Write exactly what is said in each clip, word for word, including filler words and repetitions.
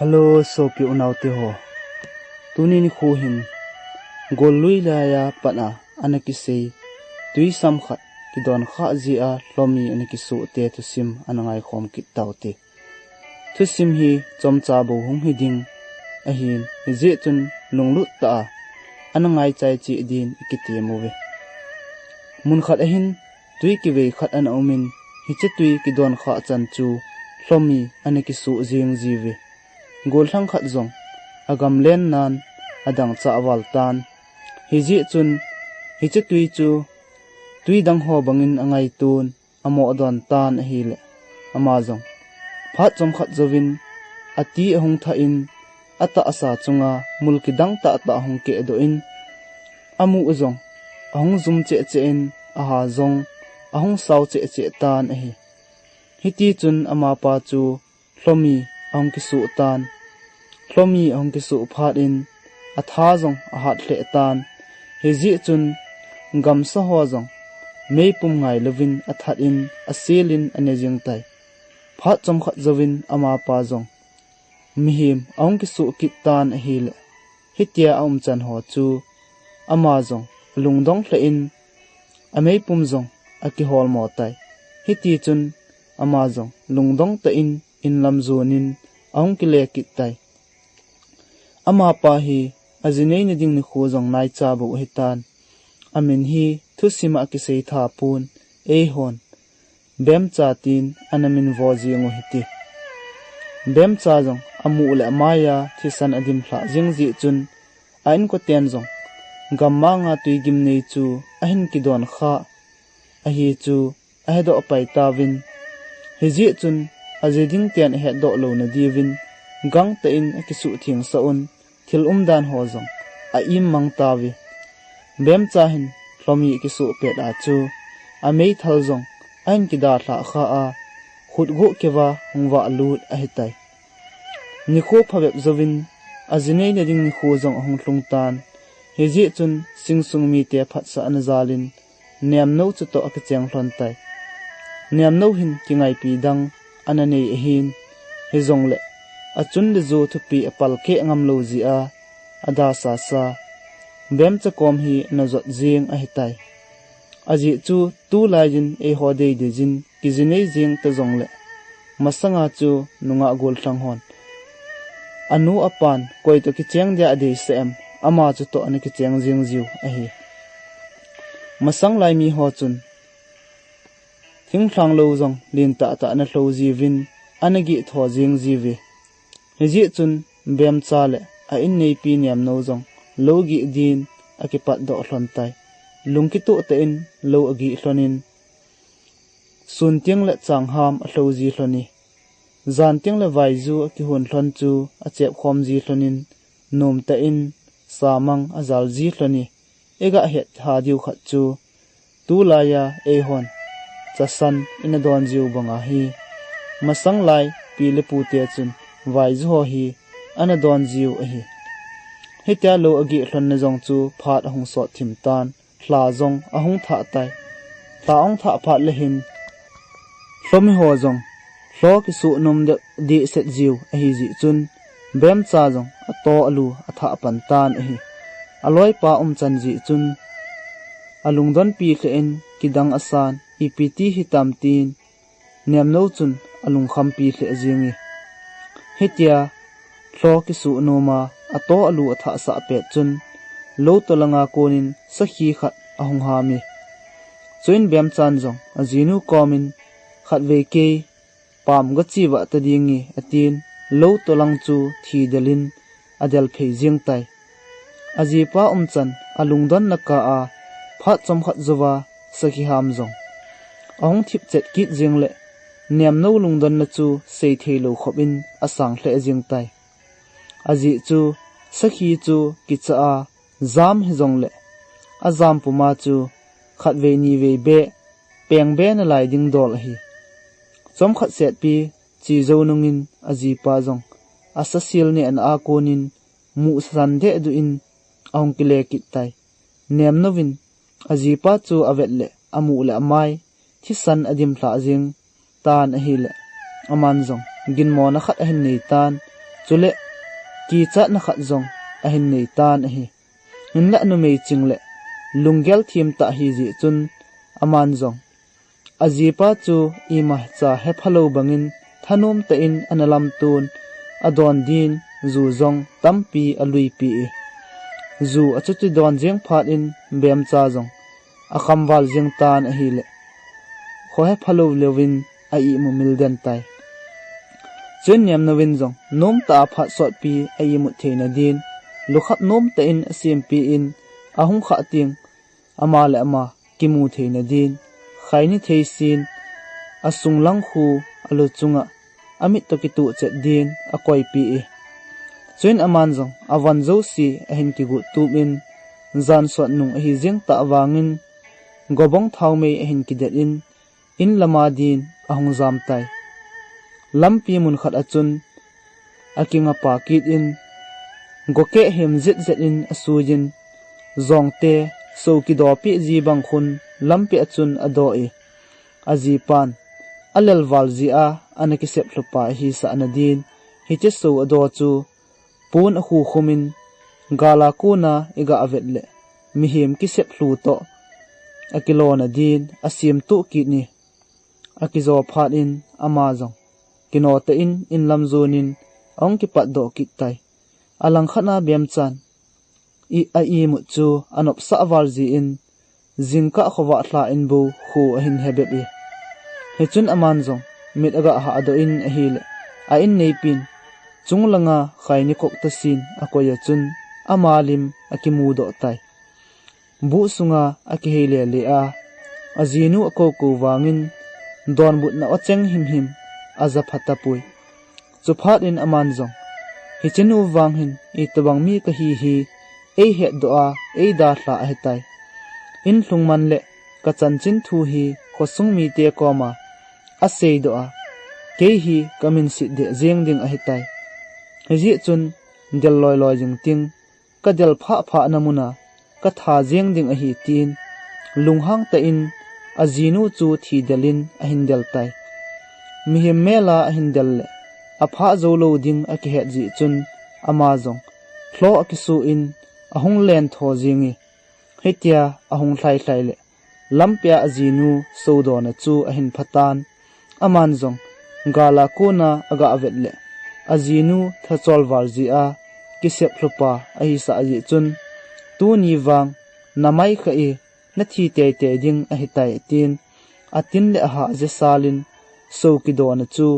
Hello, sopi unaute ho. Tuni nikho hin gollui laiya pat a ana kisei twisam khat kidon khah jeh a Lhomi ana kisoh te thusim ana ngaikhom kit taute. Thusim hi chomcha bou hung hiding ahin, hijeh chun lunglut tah a ana ngaichai cheh din ikitem uve. Mun khat ahin twi kivei khat ana umin, hiche twi kidon khah chan chu Lhomi ana kisoh jing jiuve. Gollhang khat jong agamlen nan adangchah val tan. Hijeh chun hiche twi chu twi dang ho bangin angaiton, amoh don tan ahile, ama jong phat chomkhat jouvin ati ahung thah in, atahsa chunga mul kidang tahtah ahung kehdoh in, amu jong ahung jum cheh cheh in, aha jong ahung sao cheh cheh tan ahi. Hitichun amapa chu Lhomi ahung kisoh tan. Lhomi ahung kisoh phat in atha jong ahat lheh tan. Hijeh chun gamsa ho jong meipum ngailouvin athat in aselin ane jing tai. Phat chomkhat jouvin amapa jong mihem ahung kisoh kit tan ahile, hitia aumchan ho chu ama jong alungdong lheh in ameipum jong akiholmo tai. Hitichun ama jong lungdong tah in inlam jonin ahung kile kit tai. Amapa hi aji neina ding nikho jong naicha bou ahitan. Amin hi thusim a kisei tha pon, eihon Bemcha tin ana minvo jing u hite. Bemcha jong amu le amaiya thisan adimlhah jing jeh chun a inkoten jong gammanga twi gimnei chu ahin kidon khah ahi chu ahedoh pai tauvin, hijeh chun aji ding ten ahetdoh louna diuvin gangtah in akisuhthengsah un, thil umdan ho jong a-im mang tauve. Bemcha hin Lhomi akisoh pet a chu ameithal jong ahin kidalhah khah a, khutgoh keuva hung vahlut ahitai. Nikho phabep jouvin aji neina ding nikho jong ahung lhung tan. Hijeh chun singsung mite phatsah ana jalin Nemnou chutoh akicheng lhon tai. Nemnou hin kingaipi dang ana nei ahin, hijongle achun le jo thupi apalkeh ngamlou jeh a adasasa Bemcha kom hi ana jot jeng ahitai. Ajeh chu tulai in eiho deidei jin kijinei jeng ta jongle, masanga chu nungah gollhang hon anu apan koitoh kicheng dia adeisah em, ama chutoh ana kicheng jeng jiu ahi. Masang lai miho chun thinglhang lou jong lentah tah ana lhou jiuvin ana gihtho jeng jiuve. Hijeh chun Bemcha le a inneipi Nemnou jong lou gih din akipatdoh lhon tai. Lungkitoh tah in lou agih lhonin, sun teng le changham alhou ji lhone. Jan teng le vaiju akihon lhon chu achepkhom ji lhonin, nomtah in samang ajal ji lhone. Igah hetha diu khat chu tulaiya eihon chasan ina don jiu banga hi, masang lai pi le pute chun vaiju ho hi ana don jiu ahi. Hitia lou agih lhonna jong chu phat ahung sot thim tan, lha jong ahung thah tai. Lha ahung thah phat le hin Lhomi ho jong lho kisuh nom deh dehset jiu ahijeh chun, Bemcha jong ato alu athah pan tan ahi. Aloipa umchan jeh chun alungdonpi lheh in kidang asan, ipi ti hitam tin Nemnou chun alungkhampi lheh jenge. Hitia lho kisuh noma ato alu athahsah pet chun, lou tolanga konin sakhi khat ahung hame. Chuin Bemchan jong ajinu komin, khatvei kei pam gache vah ta dinge, atin, lou tolang chu thidelin adelphei jeng tai. Ajipa umchan alungdonna kah a phat chomkhat jouva sakhi ham jong ahung thipchet kit jeng le, Nemnou lungdonna chu seithei lou khopin asang lheh jeng tai. Ajeh chu sakhi chu kicha a jam hijongle, ajam puma chu khatvei nivei beh peng be nalai ding dol ahi. Chomkhat setpi che jou nungin ajipa jong asasil nehna a konin muhsan dehduh in ahung kile kit tai. Nemnouvin ajipa chu avet le amu le amai thisan adimlhah jeng tan ahile, aman jong ginmona khat ahin nei tan. Chule kichatna khat jong ahin nei tan ahi. Hinlah numei ching le lunggel thim tah ahi jeh chun aman jong ajipa chu imacha hephalou bangin thanom tah in ana lamton, adon din ju jong tampi aluipi e. Ju achuti don jeng phat in Bemcha jong akhamval jeng tan ahile, kho hephalou leuvin a-imut mil den tai. Chuin Nemnou in jong nomtah a phat sotpi a-imut theina din lukhap nomtah in asempeh in, ahung khah teng ama le ama kimu theina din, khaini theisin, asunglang khu alu chunga amit toh kituh chet din akoipeh e. Chuin aman jong avon jouse ahin kigot tup in, jan sot nung ahi jeng tah vangin, gobong thaomei ahin kidet in, in lama din ahung jam tai. Lampi mun khat a chun akingapa kit in, gokeh hem jet jet in asui in, jongte sou kidopi ji bang khun lampi a chun adoh e. Ajipan alelval jeh a ana kisep lhupa ahisah na din, hiche sou adoh chu pon akhukhum in, gala kona iga vet le mihem kisep lhu toh akilona din asemtuh kit e. Akijo phat in ama jong kino tah in in lam jon in ahung kipatdoh kit tai. Alangkhat a Bemchan a-imut chu anopsah val jeh in, jingkah khovah lha in bou khu ahin hebep e. Hichun aman jong mit aga hahdoh in ahile, a-inneipin chunglanga khaini kok tasin akoi a chun ama lim akimudoh tai. Buh sunga akihei lele a, ajinu akoukou vangin donbutna acheng himhim, ajapha tapoi. Chuphat in aman jong, hichenu vang hin itobang mi kahi hi eihetdoh a eidalha ahitai. In lhungman le kachanchin thu hi khosung mite koma aseidoh a, kei hi kaminset deh jeng ding ahitai. Hijeh chun del loiloi jing ting, kadel phahphah na muna katha jeng ding ahi, tin lunghang tah in ajinu chu thidel in ahin del tai. Mihem mel a ahin del le aphah joulou ding akihet jeh chun ama jong lhoh akisu in ahung lentho jeng e. Hitia ahung lhailhai le lampia ajinu soudona chu ahin phatan. Aman jong gala kona aga vet le ajinu thachol val jeh a kisep lhupa ahisah jeh chun, tuni vang namai kha e, nathi teitei ding ahitai, tin atin le aha jeh sal in sou kidona chu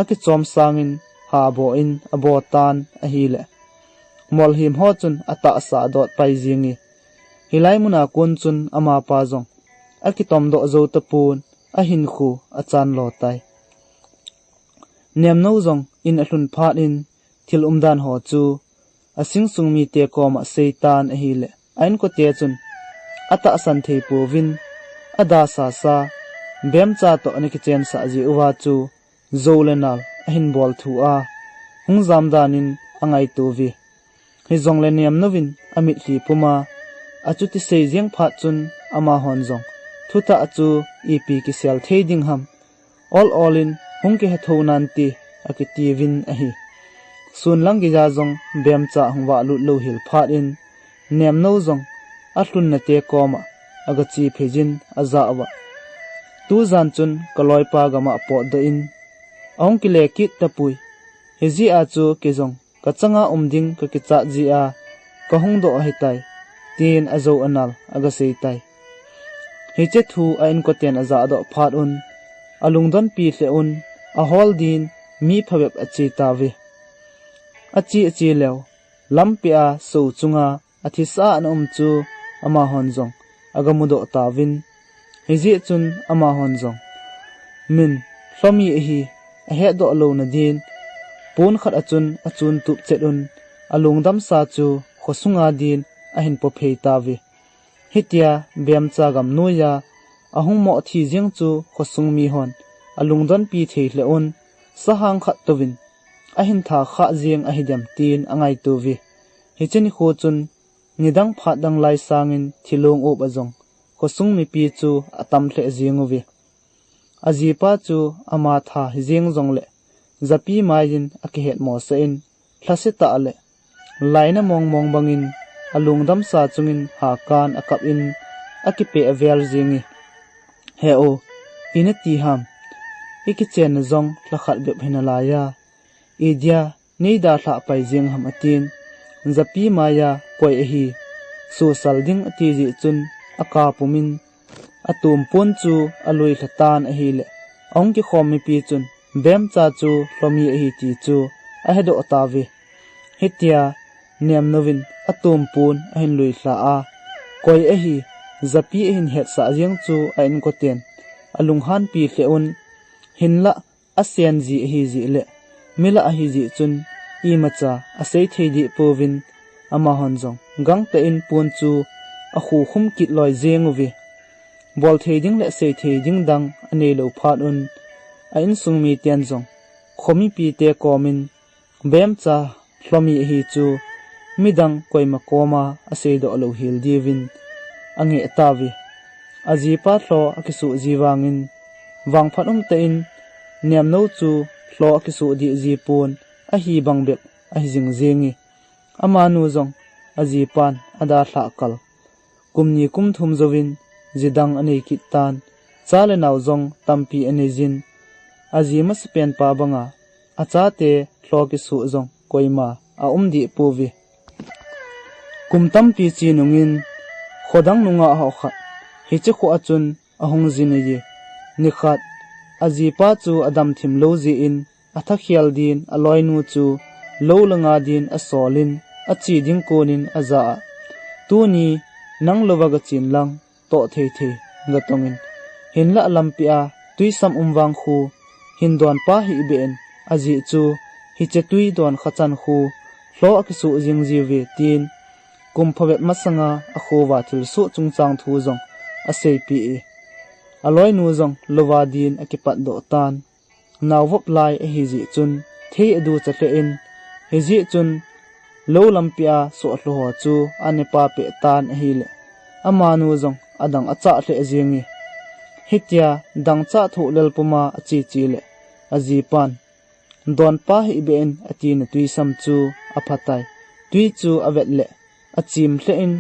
akichom sangin habo in abo tan ahile, molhim ho chun atahsa adot pai jeng e. Hilai muna kon chun amapa jong akitomdoh jou tapon, ahinkho achan lo tai. Nemnou jong in alhun phat in thil umdan ho chu asingsung mite koma aseitan ahile, a-inkote chun atahsan thei pouvin, adasasa Bemcha toh ana kichensah jeh uva chu jou le nal ahin bol thu a, hung jam dan in angaito uve. Hijongle Nemnou vin amitlhi puma achuti sei jeng phat chun amahon jong thutah chu ipi kisel thei ding ham, ol ol in hung kihetho nante, akitiuvin ahi. Sun lang geija jong Bemcha hung valut lou hel phat in, Nemnou jong alhunna te koma agache phei jin ajah uva, tujan chun kaloipa gama apotdoh in, ahung kile kit tapoi. Hijeh a chu kei jong kachanga um ding kakichat jeh a kahung doh ahitai, tin ajou anal agasei tai. Hiche thu a-inkoten ajahdoh phat un, alungdonpi lheh un, ahol din mi phabep ache tauve. Ache ache leu, lampia sou chunga athisa ana um chu amahon jong agamudoh tauvin, hijeh chun amahon jong min lhomi ahi ahetdoh louna din, pon khat a chun achun tup chet un, alungdamsa chu khosunga din ahin pophei tauve. Hitia Bemcha gamnoiya ahung moh thi jeng chu khosung mihon alungdonpi thei lheh un, sahang khat touvin ahin tha khah jeng ahidem, tin angaito uve. Hiche nikho chun nidang phat dang lai sangin thilong up a jong khosung mipi chu atam lheh jeng uve. Ajipa chu ama tha hijeng jongle japi maiyin akihetmosah in, lhase tah le laina mongmong bangin alungdamsa chungin hakan akap in akipeh avel jing e. He o, ina ti ham, ikichenna jong lhakhat bep hinalai a, idia neidalhah pai jing ham atin, japi maiya koi ahi, susal ding ati jeh chun akap pumin, atumpon chu alui lhatan ahile, ahung kikhom mipi chun, Bemcha chu Lhomi ahi ti chu ahedoh tauve. Hitia Nemnouvin atumpon ahin lui lha a, koi ahi, japi ahin hetsah jeng chu a-inkoten alunghanpi lheh un, hinlah asen ji ahi jeh le, milah ahi jeh chun imacha asei thei deh pouvin, amahon jong gangtah in pon chu akhukhum kit loi jeng uve. Bolthei ding le seithei ding dang aneilou phat un, a-insung miten jong khomipite komin, Bemcha Lhomi ahi chu midang koima koma aseidoh louhel diuvin angeh tauve. Ajipa lho akisuh ji vangin, vangphat umtah in Nemnou chu lho akisuh deh ji pon, ahi bang bep ahi jing jenge. Amanu jong ajipan adalhah kal kum ni kum thum jouvin ji dang anei kit tan, cha le nao jong tampi anei jin, aji masapenpa banga achate lho kisuh jong koima aum deh pouve. Kum tampi che nungin, khodang nungah ho khat hiche kho a chun ahung jin ahi. Nikhat, ajipa chu adamthim lou jeh in, athakhel din aloinu chu lou langa din asolin, ache ding konin aja a, tuni nang louva gachen lang, toh thei thei gatongin, hinlah lampia twisam um vang khu hin donpa hihbeh in, ajeh chu hiche twi don khachan khu lho akisuh jing jiuve, tin kum phabep masanga akhoa thilsoh chungchang thu jong aseipeh e. Aloinu jong louva din akipatdoh tan, naovop lai ahi jeh chun thei aducha lheh in, hijeh chun lou lampia sohlhu ho chu anepapeh tan ahile, amanu jong adang achah lheh jenge. Hitia dangchah thohlel puma ache che le, ajipan, donpa hihbeh in atina twisam chu aphatai. Twi chu avet le, achim lheh in,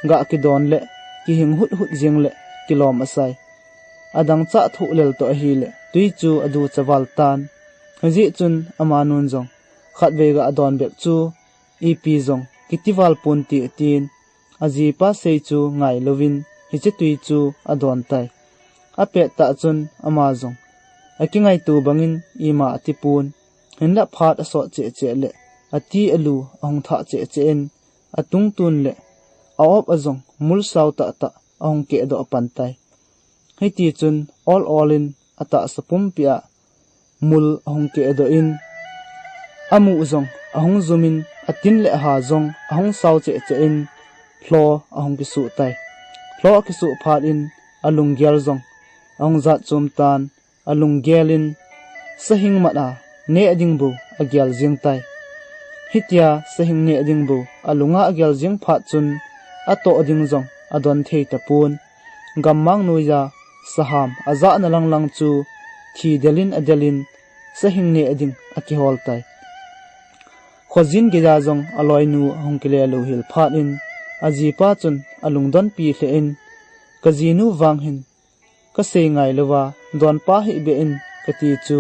gah kidon le, kihing huthut jing le, kilom asai. Adangchah thohlel toh ahile, twi chu aducha val tan. Hijeh chun amanun jong, khatvei gah don bep chu, ipi jong kiti val ponte atin, ajipa sei chu ngailouvin hiche twi chu adon tai. Apettah chun ama jong akingaito bangin ima atipon, hinlah phat asot cheh cheh le, ati alu ahung thah cheh cheh in, atungtun le, a-op a jong mulsao tahtah ahung kehdoh pan tai. Hitichun ol ol in atahsa pumpia mul ahung kehdoh in, amu jong ahung jum in, atin le aha jong ahung sao cheh cheh in, lho ahung kisuh tai. Lho akisuh phat in alunggel jong ahung jat chom tan, alunggel in sahing mat a neh ding bou agel jing tai. Hitia sahing neh ding bou alunga agel jing phat chun, atoh ding jong adon thei tapon. Gammang noiya saham ajahna lang lang chu thi del in adel in, sahing neh ding akihol tai. Khojin geiya jong aloinu ahung kile louhel phat in, ajipa chun alungdonpi lheh in, kajinu vang hin kasei ngailouva, donpa hihbeh in kati chu,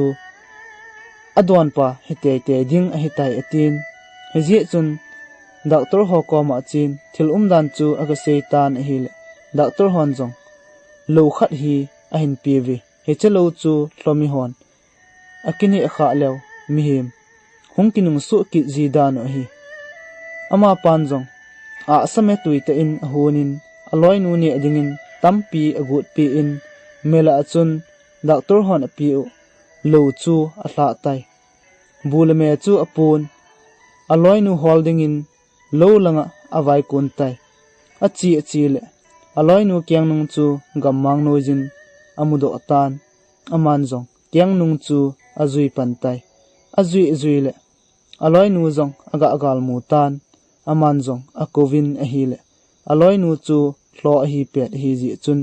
adonpa hi teitei ding ahitai atin. Hijeh chun doctor ho koma chen thil umdan chu agasei tan ahile, doctor hon jong lou khat hi ahin peuve. Hiche lou chu lhomi hon akineh khah leu mihem hung kinungsuh kit ji dan u ahi. Amapan jong ahsa me tuitah in ahonin, aloinu neh dingin tampi agotpeh in, mela a chun doctor hon apeh u lou chu alhah tai. Bu le me chu apon, aloinu hol dingin lou langa avaikon tai. Ache ache le, aloinu kengnung chu gammang noiyin amudoh tan, aman jong kengnung chu ajui pan tai. Ajui ajui le, aloinu jong aga galmu tan, aman jong akouvin ahile, aloinu chu lho ahi pet ahijeh chun,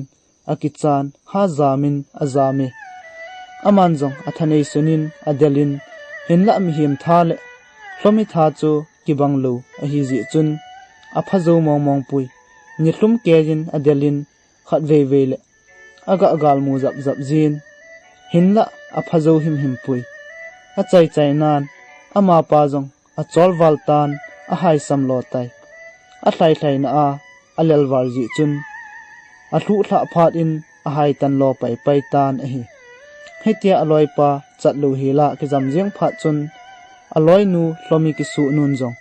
akichan, ha jamin ajam e. Aman jong athanei sunin adelin, hinlah mihem tha le Hlomi tha chu kibang lou ahi jeh chun, apha jou mong mong pui. Nilhum kei in adel in khat vei vei le aga galmu jap jap jin, hinlah apha jou him him pui. Achai chai nan, amapa jong achol val tan, ahaisam lo tai. Alhai lhaina a, alel val jeh chun, alhuh lhah phat in ahai tan lo pai pai tan ahi. Hitia aloipa chat lou hel a kijam jeng phat chun, aloinu Hlomi kisuh nun jong,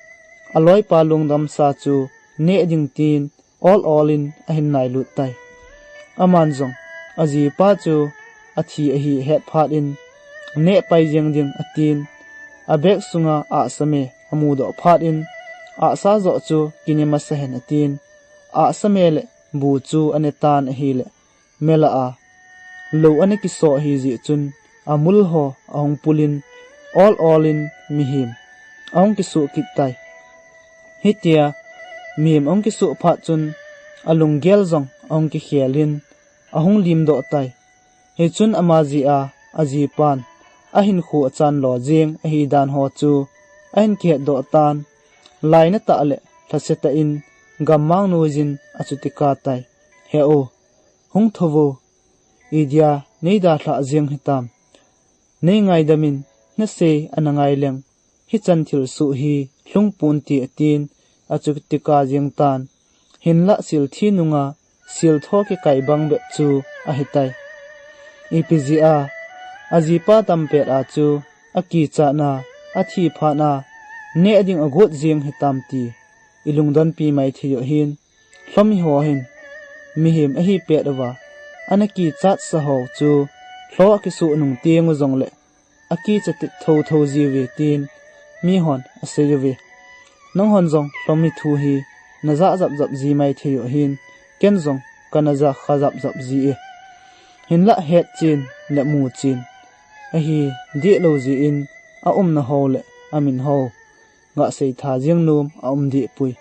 aloipa lungdam sa chu neh ding tin, ol ol in ahin nai lut tai. Aman jong, ajipa chu athi ahi ahet phat in, neh pai jeng ding atin, abag sunga ahsa me amu doh phat in, ahsa joh chu kine masa hen atin, ahsa me le bu chu ane tan ahile, mela a lou ana kisoh ahi jeh chun, amul ho ahung pul in, ol ol in mihem ahung kisuh kit tai. Hitia mihem ahung kisuh phat chun, alunggel jong ahung kikhel in, ahung lim doh tai. Hichun ama jeh a, ajipan ahinkho achan lo jeng ahi dan ho chu ahin kihet doh tan, lainat tah le lhasetah in gammang noiyin achuti kap tai. He u, hung tho vo, idia nei dalhah jeng hitam. Nei ngaidam in, nasei ana ngai leng, hichan thilsoh hi lhung pon te atin, achuti kap jeng tan. Hinlah sel thi nunga sel tho kikai bang bep chu ahi tai. Ipi jeh a, ajipa tam pet a chu akichat na, athi phat na, neh ding agot jeng hitam ti ilungdon pi mai thei u ahin, Hlomi ho hin mihem ahi pet uva, ana kichat sa ho chu lho akisuh nung teng u jongle akichat tho tho jiuve tin mihon asei uve. Nanghon jong Hlomi thu hi najah jap jap ji mai thei u ahin, ken jong kana jah kha jap jap ji e. Hinlah het chen le mu chen ahi deh lou jeh in, aumna ho le amin ho gah sei tha jeng nom aum deh pui.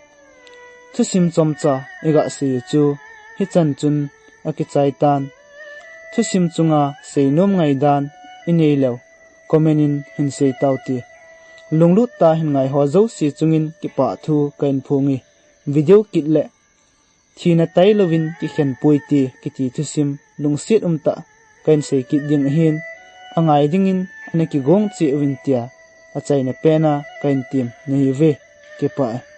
Thusim chomcha igah sei u chu hichan chun akichai tan. Thusim chunga sei nom ngaidan inei leu, comment in hin sei tau te. Lunglut tah hin ngai ho jouse chungin kipah thu kahin phong e. Video kit le thina tailou in kikhen poi te kiti thusim lungset um tah kahin sei kit ding ahin, angai dingin ana kigong cheh uvin tia achaina pen a kahin tem nahi uve. Kipah e.